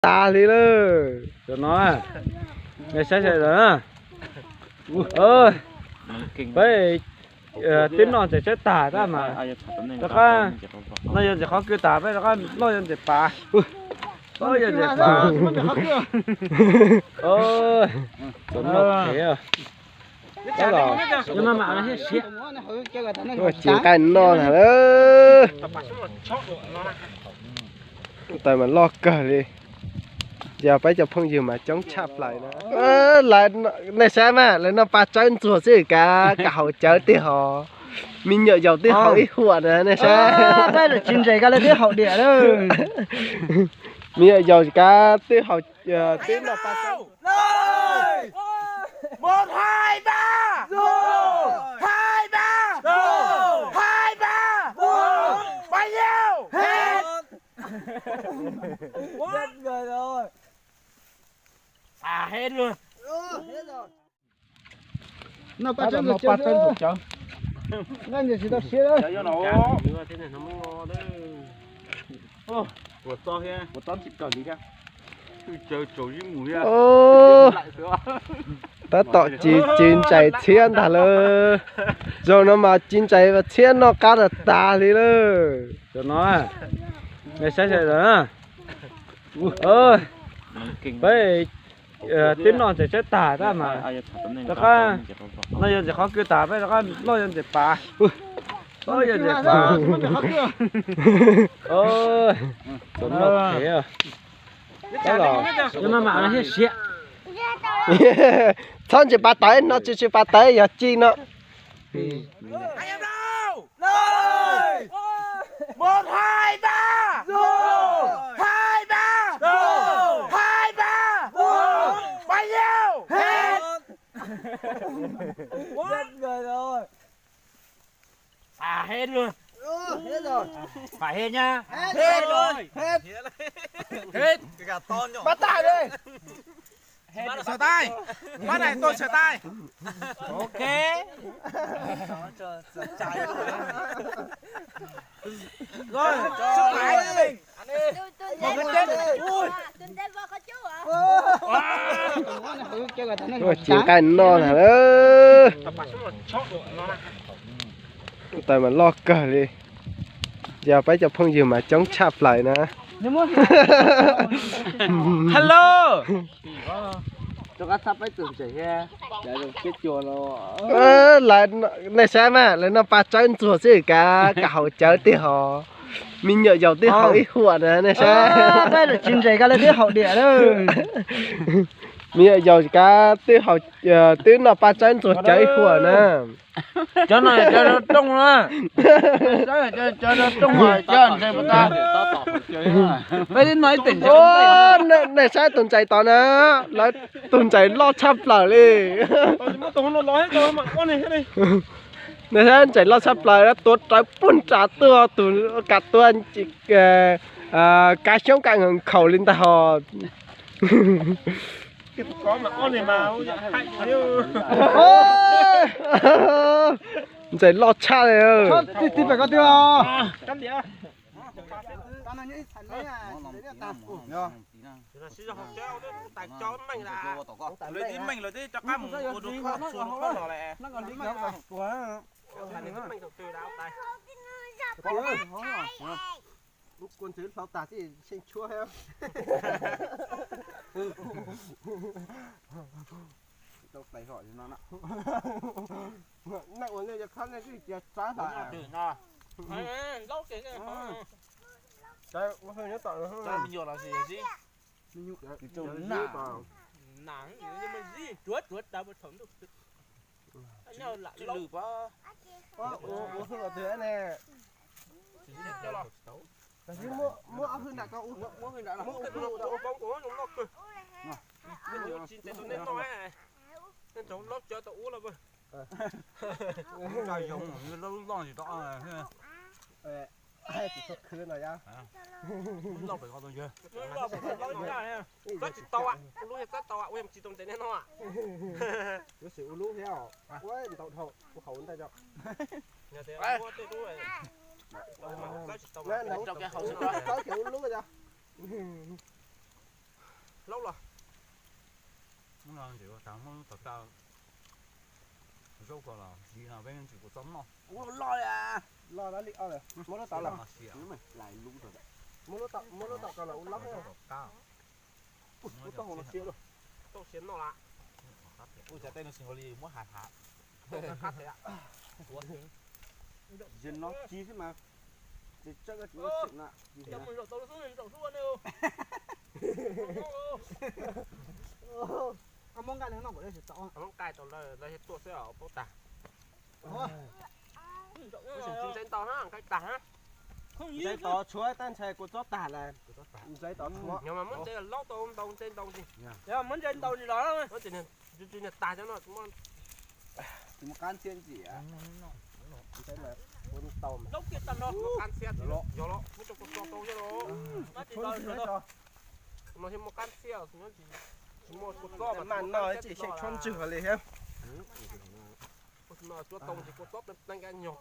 tas li lawm. Cov no, nej saib sawv daws na. Peb twb noj ntses tsawb tag tab mas rov qab noj yog ntses qhov kwj tag, peb rov qab noj yog ntses pas. Noj yog ntses pas. Cov no phem. Ces nqaij noj ntag lawm. Tais mas loj kawg li. Yog peb cov phooj ywg mas coob tshaj plaws na. Nej saib mas lawv noj pa tsawb ntxuag xwb kav, kav haus cawv twb haus. Me nyuam yaus twb haus ib huam na nej saib. Tsis ntses kav lawv twb haus diam lawm. Me nyuam yaus kav twb haus, twb noj pa tsawb. Noj pa tsawb ntxuag cawv. Nqaij ntses tsis tau siab. Tab tom ci ci ntses txhiab ntag lawm. Zaum no mas ci ntses txhiab noj qab tag tag li lawm. Cov no, nej saib sawv daws na. Peb twb noj ntses tsawb tag tab mas rov qab noj yog ntses qhov kwj tag, peb rov qab noj yog ntses pas. Noj yog ntses pas. Cov no phem. Txhob ntses pas tawv no, tsis tsis pas tawv yog ci no. Sawv tais, pab này tôi sawv tais. Ok. Rồi, sawv tais. Ces nqaij noj ntag lawm. Tais mas loj kawg li. Yog peb cov phooj ywg mas coob tshaj plaws na. Hello. Nej saib mas lawv noj pa tsawb ntxuag xwb kav, kav haus cawv twb haus. Me nyuam yaus twb haus ib huam na nej saib. Tsis ntses kav lawv twb haus diam lawm. Me nyuam yaus kav twb haus, twb noj pa tsawb ntxuag cawv ib huam na. Cov no cov rooj na. Cov rooj, cov ntses pas tas. Peb twb noj ib teem. Nej saib tus ntses tod na, lawv tus ntses loj tshaj plaws li. Nej saib ntses loj tshaj plaws, tuav rawv puag nram tuaj, tus kav tuaj kav xyoob kav nkhaus li ntag hos. Ntses loj tshaj li. Lub kua ntxwv hlau tas xij seej tshuab thiab. Tau tais hom no na. Nej ua nej cov khab nej twb cia txav tas. Ua hwj nyob tom. Ua hwj los twg ne. Muab ob hwj nram ko ua, muab hwj nram no. Tsis ntseeg tus nej noj, nej nrog laub cov tau ua los. Noj zoo, lub loj tsis tau. Tus txhob khwb no yog. Lub loj pem ko tus yawg. Lub loj pem ko loj tsis tau, lub yog txab tau ua tsis tau ntses nej noj. Yuav sim ua lub thiab, ua ntau dhau, ua hauv ntej tso. Txab tsis tau, txab tsis tau ua lub yog. Hnub no ntshe ua tag muab lub tau raj zaub ko los li no peb ntshe kuv txob noj. Ua loj li, loj dab li os. Muab lub tau los, muab lub tau, muab lub tau ko los ua loj. Ua tau hauv los sia, tau sia noj las. Ua cas tej no tsis nkaus li muab hav hav. Qab thiab. Yog no ci xwb mas. Ces tsawg koj tsis muaj xeem na. Coj mus zaum tau xwb zaum xwb ne. Muab nqaij no noj kom lawv tsis tau. Muab nqaij tau lawv, lawv thiaj tuaj xwb os, paub tag. Ntse ntau na, nqaij tag na. Ntse tod tshuav tab ntshai kuv txob tag lawm. Ntse tod tshuav. Yog mas muab ntse laub tau ntau ntse ntau ntsis. Yog muab ntse ntau ntsis los. Muab ntse niag tag cov no. Tsis muaj qab ntxhiab ntxim. Ntse mas kuv tau mas. Laub kiag tag no. Muab qab ntxhiab tsis los, yog los muab coj kua txob tau xwb los. Mas tsis tau. No thiaj muaj qab ntxhiab, tsis muaj kua txob mas no tsis xyeej tshuab ntswg li thiab. No tshuab tau tsis kua txob pleev pleev kab nyog.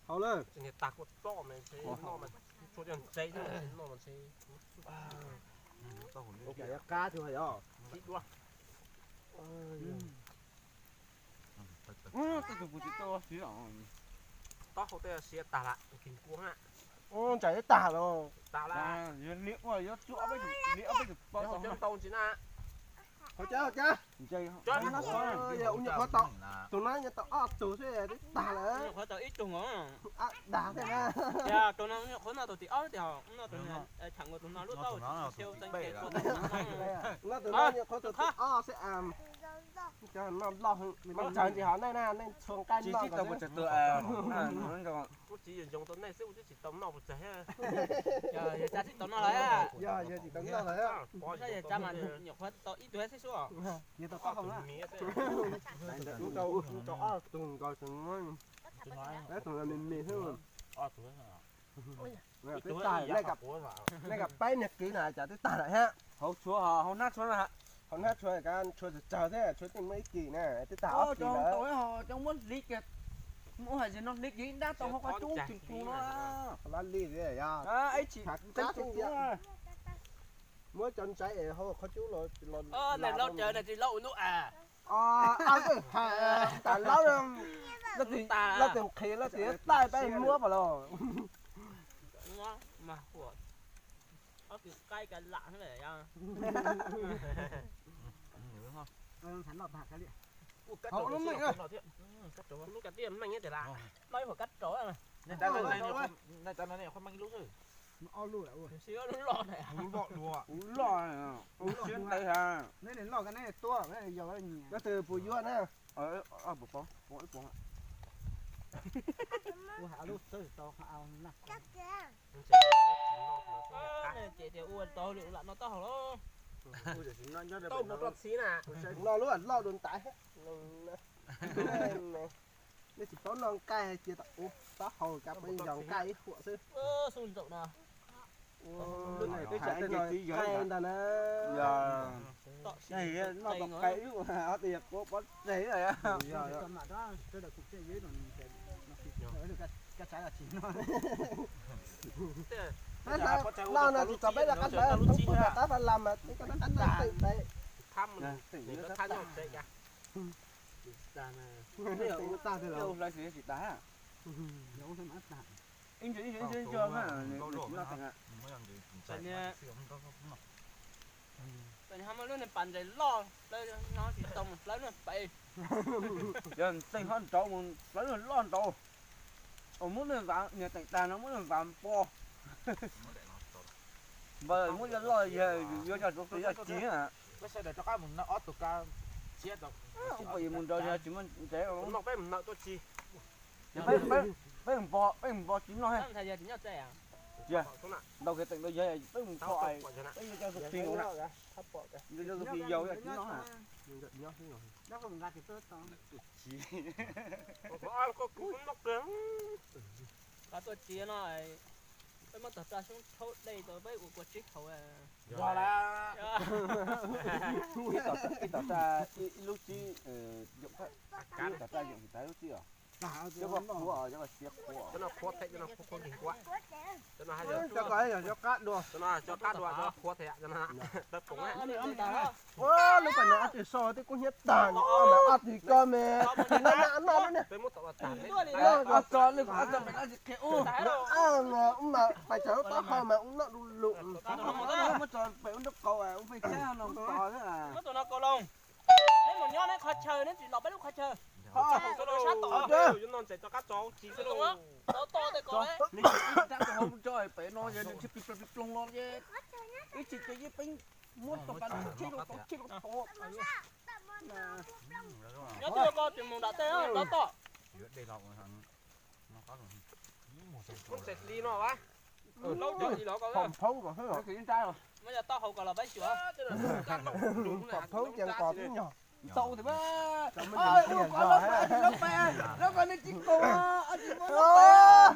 Hau lawm. Tsis niag tag kua txob mas ntshe noj mas tshuav cov ntse xwb mas noj mas ntshe. Ua cas yuav qab tug yog. Tib duab. Tej tug kuv tsis tau siv os. Taub hau tej siav tag lam kis kua na. Ntsais tag los. Tag lam. Li ua yuav tsuab ob peb tug, li ob peb tug poj cov ntau ntsis na. Qhov cas, qhov cas? Ua nyuam qhuav tau, tus no nyuam tau ob tug xwb twb tag lawm. Nyuam qhuav tau ib tug os. Ab dag thiab na. Tus no nyuam qhuav noj tau tim ob tiag, noj tus no, thaum nkaus tus no lub taub hau tsis siav txeeb ces tua tau tus no. Noj tus no nyuam qhuav tau tim ob xwb. Cov no loj, mas tsawg ntsis hov nej na, nej txhua nqaij noj tsis tau. Kuv tsis yooj tau nej xwb kuv twb tsis tau noj puas tsawg. Yog yog tsis tau noj lawm. Yog yog tsis tau noj lawm. Saib yog tsa mas nyuam qhuav tau ib tug xwb xwb. Yog tau ob tug nkaus tseem, tus me me xwb. Nej kam pab niag kwv na cas twb tag lawm thiab. Hauv tshuav, hauv hnab tshuav, hauv hnab tshuav, tshuav tsawg tsawg thiab, tshuav tej muaj ib kis na twb tag ob kis lawm. Cov muab hliv kiag, muab hais no hliv kiag ib nrab tau hauv qhov cub tseem tus no. Lab li li yog. Ib tsis qab tseeb tiag. Muab cov ntsaiv es hauv qhov cub los. Nws laub cawv nws tsis laub ua nub a. Hais tas laub, laub tsis nqhis, laub tsis taij peb muab pas los. Ob tug qaib ka lam thiab. Lub meej, lub ka tij meej tiag las. Noj ib huam kab rauv. Kuv loj, kuv siab ntev has. Neb loj ka neb tuaj, yog nyiam. Koj twg puas yuav na? Ces tias ua tau lwm lam no taub hau los. Tau mus rau txhiv na. Kuv loj lub loj dua ntais. Nej tsis paub noj nqaij cia taub hau kav peb yog nqaij ib huam xwb. Xub ntsaum no. Twb tsam tej no nqaij ntag na. Noj tau qe ib huam, ob tug yog quav pob tseg. Loj no tsis txog peb laj qab ntawd, tub pub rov qab faj lam mas tib koj qab ntawd twm pem. Ib ntsis ib ntsis ib ntsis na. Ho muab lub niag pas ntses loj, no tsis tau mus hlawv lub pem. Yog ntxeeg ho nraud mus hlawv lub loj nraud. Muab niag vav, niag teem tag no muab niag vav npo. Npawg muab yog loj yog yuav yog rau tus yog cig na. Peb sawv daws rov qab mus no ob tug ka siab tau. Mus nraud tsis muaj ntses. Peb mus nraud tuaj tsis. Peb mus npo, peb mus npo tsis noj he. Ntau kiag teem ntau yog peb mus npo, peb yuav cov tus plig na. Yuav cov tus plig yau yog tsis noj na. Nqa tuaj tsis no, peb muab tog raj xyoob rhaub dej tau peb ua kua tsib hauv. Ib tom raj ib lub tsib, ib tom raj yoom tsis tas lub tsib os. Cov no qhuav thiab, cov no qhuav qhuav nkeeg nkuav. Cov no hais tias cov qab dua, cov no cov qab dua, cov no qhuav thiab, cov no tawv poom na. Lub pem no ob tug so twb kub hnyiab tag, ob tug ko me, noj noj noj. Peb muab tom los tag ne. Ob tug, lub ko ob tug pem no tsis qhia ub. Mas pais tsaws lub taub hau mas ub noj du lug. Muab tso pem ub nraub qaum ub pheej tshab no tos xwb. Muab tus no kaus loo. Neb mus nyob neb qhov chaw, neb tsis los peb lub qhov chaw. Yuav noj ntses rov qab tso tsis xwb lauj. Neb tsis ib rab rau hauv tso pem no yog nws tsis plig ploog los ces ib tsis cia yeej peb muab tau pas tsheb los tau tsheb los tau. Nyob twg ko tsis mus nram tej rov toj. Ntses li no a, laub cov li los ko. Muab yog taub hau ko los peb xyuas. Phauj cees kos tib nyog. Txaus tias lub pem, lub pem nws tsis kaus,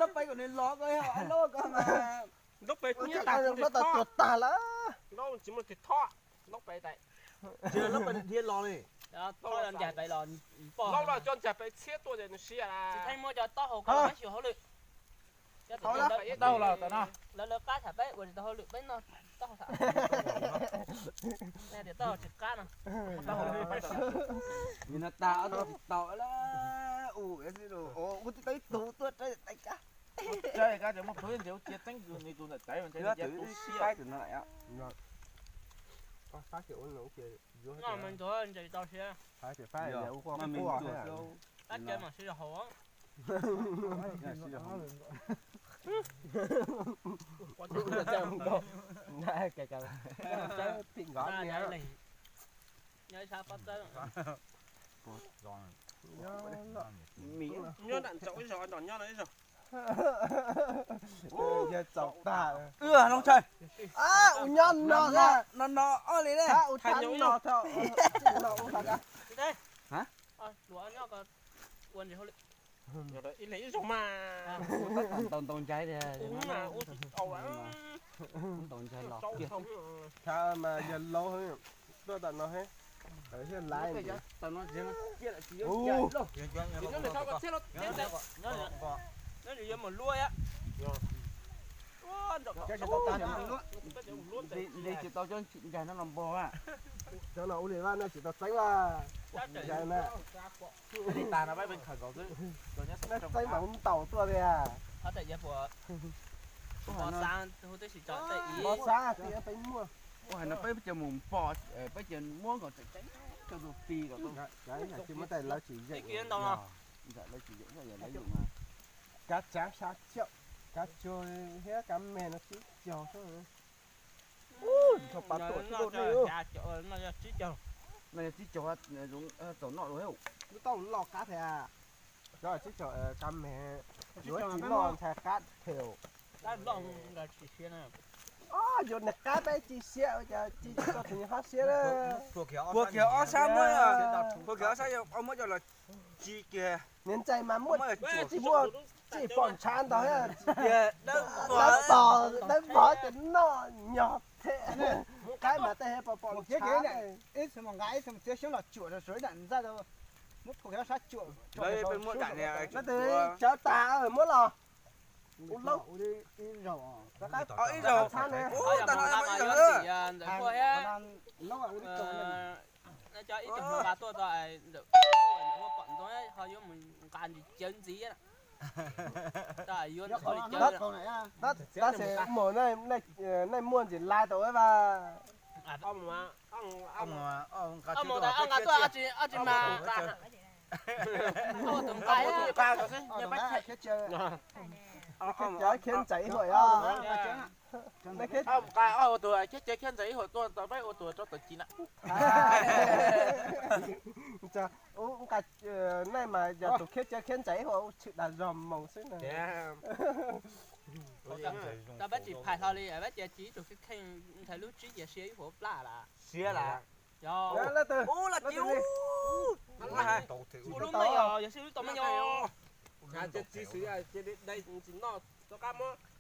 lub pem kom nws los ko, lub ko mas. Lub pem kuv nyiam tas tsis tag lawm. Lub tsis muaj tig thob, lub pem tas. Tsis lub pem dhia los li. Lub los coj ncaig pem txhiab tuaj ces nws siab. Tsis theej muab cov taub hau ko los peb xyuas hauj lwm. Taub hau los tam no. Lawv lawv qab tham peb ua tsis tau hauj lwm peb noj taub hau tham. Tias taub hau tsis qab no. Nim no tag ob tug tsis tau lawm, ua tsis tau ib tug tuaj rais tais kab. Rais kab ces muaj plhus ntses ua cia tseeb tus ntawm tais mas ntses tu siab. Ntses tau siab. Qab ces mas sib zog haus. Nyob ib sab pob txawb. Nyob nram ntsaum ib zaug, nram nyob no ib zaug. Yog txaus tag. Ua Looj Tshaj. Ua nyob no, no no ob li ne. Ua thav no tho. Ua ntses hauj lwm. Ib leeg ib zaug mas. Ntau ntau ntshai tiag. Ntau ntshai los kiag. Thav mas yog laus tuaj tam no he. Laiv yuav mus luaj. Nti tsis tau cov ncaig no los npog. Cov no ua li vaj no tsis tau txeeb vaj. Ncaig na. Li tas no peb khawm nkaus xwb. Txeeb mas ua ntaus tuaj tiag. Npog xab peb muaj. Ua hais no peb cov mus npog, peb cov muab nkaus tseem ceeb rau tus ti kom tau. Tsis muaj tais lawv tsis zeem. Lawv tsis zeem, lawv yeej mas. Kav tsav sab caum, kav tsuag thiab kav me no tsib caug. Ntsho pa tuam tib lub dej. No yog tsib caug, txaus noj dua. Lub taub loj qab thiab. Cov tsib caug kav me, yuav tsis noj ntshai qab thiab. Yuav nws qab peb tsis siab, tsis tau tus hab siab. Puag kiag ob sab muab, puag kiag ob sab muab coj los tsis kiag. Niag ntxais mas muaj, tsis muaj, tsis pom ntshav ntau, dawb vog ces noj nyog thiab. Qaib mas tej pom pom ntshav. Ib txhia mus nqa ib txhia mus txiav xyoob los cuam rau sawv daws ntxaj rau, muab puag kiag ob sab cuam. Tus tsawv tas muab los. Ua laub. Ib zaug txhab ne. Ntxawm Huaj thiab, cov ib tug nqa tuaj tau, Ntxawm Huaj pom ntxoov ho yuav mus nqa ntsis cawv ntxiv. Tab sis mus nej muaj ntsis lais tau vaj. Nqa tuaj, nqa tuaj, tsis mas. Khiav ntxais ib huam. Nqa ua tus khiav cawv khiav ntxais ib huam tuaj tau peb ua tus rau tawm ci na. Nqa, nej mas yog tus khiav cawv khiav ntxais ib huam tshwm dag zog mus xwb na. Tau peb tsis phais hlo li, peb cia tsis ib tug kheej ntxhais lub tsib cia sia ib huam plaj lawm. Siab lawm. Ub, lub me yog yog siab lub tau me yog. Tsis xwb cia li dai ntsis noj rov qab muab.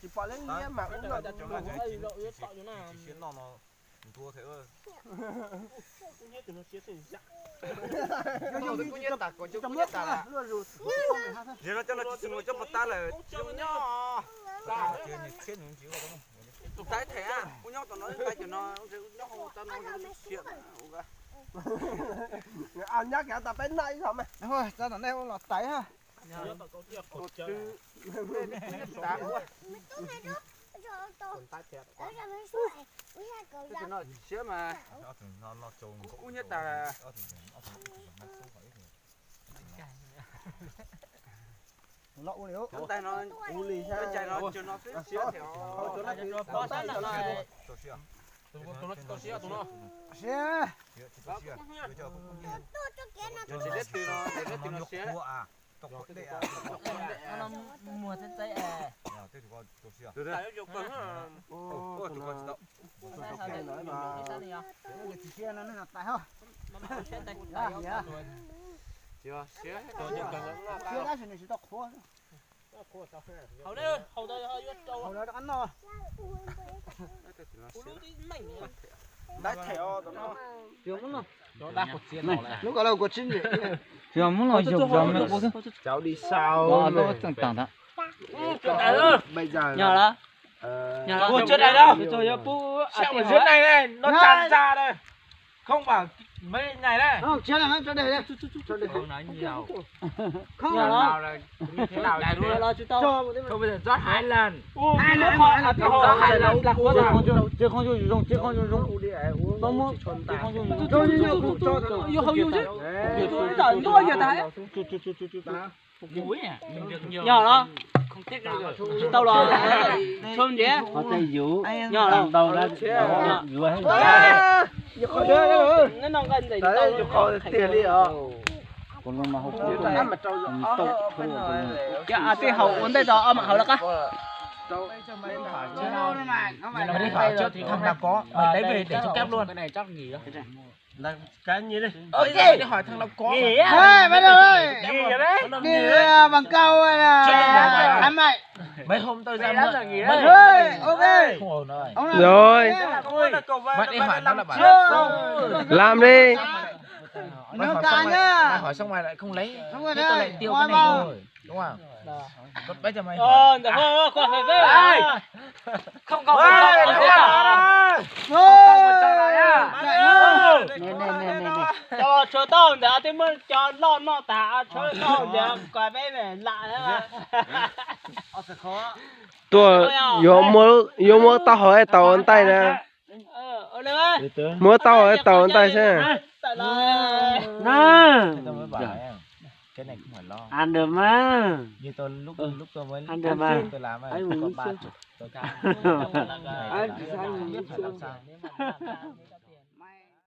tsis pom liab liab mas ub no. Tab no coj no tsis mus coj puas tab lawm. Tais them, kuv nyob tom no, tais cov no, nyob hauv tab no siav. Nyob kiag tas peb noj ib zaug mas. Tau tom nej ua los tais ha. Siav mas. Kuv nyob tas. Los ua li. Cov ntais no, cov ntais no tsuas no xwb siav thiab. Siav. Cov txiv liab tw no, txiv liab tw no siav. Muag txeeb txeeb es. Tsis siav no nej tais ho. Siav dab tsi nws tsis tau qhuav. Hau dab rov qab noj. Hnub ko los kua tsib ntim. Tsis yog muab los yug zog me qub xwb. Cháu đi sau. Tau tseem tag ntag. Bây giờ là Ua chưa đầy đâu. Sao mà dưới này này, nó tràn ra đây. Không bảo mấy ngày đấy. Không bảo là như thế nào chứ. Không, bây giờ rót hai lần. Hai lần. Rót hai lần. Trên không, trên không, trên không. Có muốn trên không. Vô hậu vô chứ. Vô hậu vô chứ. Nhờ đó. Tsis tau los tso ntiav. Nyob los. Cov a tij haus ua ntej tso, ob mam haus los qab. Mày đi hỏi trước thằng nào có, mày lấy về để cho cáp luôn. Cái này chắc nghỉ đó. Là cái gì đi? Ok. Mày đi hỏi thằng nào có. Nghỉ á. Ê, mày đâu rồi? Nghỉ rồi đấy. Đi, à, bằng câu, à, khám mày. Mấy hôm tôi ra mượn. Ê, ok. Không ổn rồi. Ông làm. Rồi. Mày đi hỏi nó là bảo. Làm đi. Nó cay nhá. Mày hỏi xong mày lại không lấy. Không có. Thế tôi lại tiêu cái này thôi. Đúng không? Con bé cho mày. Ờ, không có phải. Không có. Không có. Nè, nè, nè, nè, nè. Cho, cho tao để tao mới cho lo nó ta, cho tao để coi bé mày lạ đó. Tuaj, yuav muab, yuav muab taub hau es tau ntais na. Muab taub hau es tau ntais xwb. Nè. Cái này không phải lo. Ăn được mà. Như tôi lúc, lúc tôi mới, ăn được mà, tôi làm ấy, có ba chục, tôi ăn. Ăn thì sao mà biết phải làm sao.